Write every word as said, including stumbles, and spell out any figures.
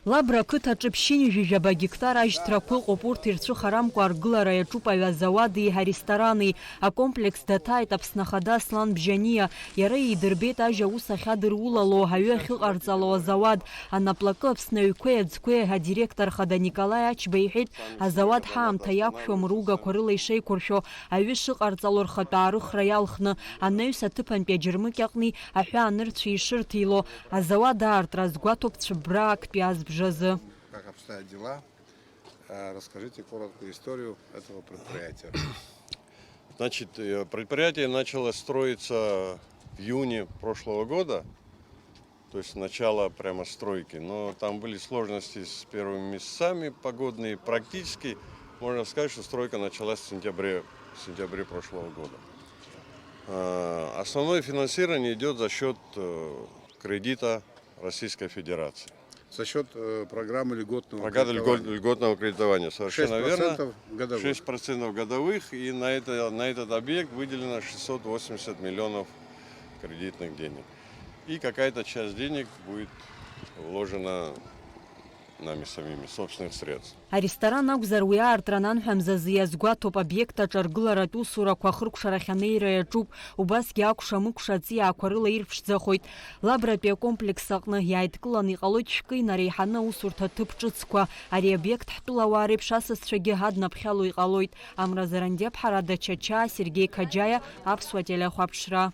Лабра ақыҭаҿы ԥшьынҩажәи жәаба гектар ажьҭрақәа ыҟоуп, урҭ ирцәыхарамкәа аргылара иаҿуп аҩазауади ҳаресторани. Акомплекс даҭааит Аԥсны Ахада Аслан Бжьаниа. Иара иидырбеит ажь аус ахьадырулало, аҩы ахьыҟарҵало азауад. Анаплакы Аԥсны аҩқәеи аӡқәеи адиректор хада Николаи Ачба иҳәеит, азауад ҳаамҭа иақәшәом, ругақәа рыла ишеиқәыршәо, аҩы шыҟарҵало рхатә аарыхра иалхны, анаҩс аҭыԥантәи аџьармыкьаҟни аҳәаанырцәи ишырҭило, азауад аартра азгәаҭоуп цәыббра актәи азбжазы. Как обстоят дела? Э, расскажите короткую историю этого предприятия. Значит, э, предприятие начало строиться в июне прошлого года, то есть начало прямо стройки, но там были сложности с первыми местами погодные, практически можно сказать, что стройка началась в сентябре, в сентябре прошлого года. Э, основное финансирование идет за счет э, кредита Российской Федерации. За счет э, программы льготного Программы льгот- кредитования. Льготного кредитования, совершенно верно. Шесть процентов годовых. Шесть процентов годовых, и на, это, на этот объект выделено шестьсот восемьдесят миллионов кредитных денег. И какая-то часть денег будет вложена нами самими, собственных средств. Аресторан акәзар, уи аартра ананҳәа мзазы иазгәаҭоуп, обиект аҿы аргыларатә усурақәа ахыркәшарахь анеира иаҿуп, убасгьы акәша-мыкәша аҵиаақәа рыла ирԥшӡахоит. Лабратәи акомплекс аҟны иааидкыланы иҟалоит шәкы инареиҳаны аусурҭа ҭыԥ ҿыцқәа. Ари обиект ҳтәылауаа реиԥш асасцәагьы аднаԥхьало иҟалоит. Амра Зарандиаԥҳа, Рада Чачаа, Сергеи Қаџьаиа, Аԥсуа телехәаԥшра.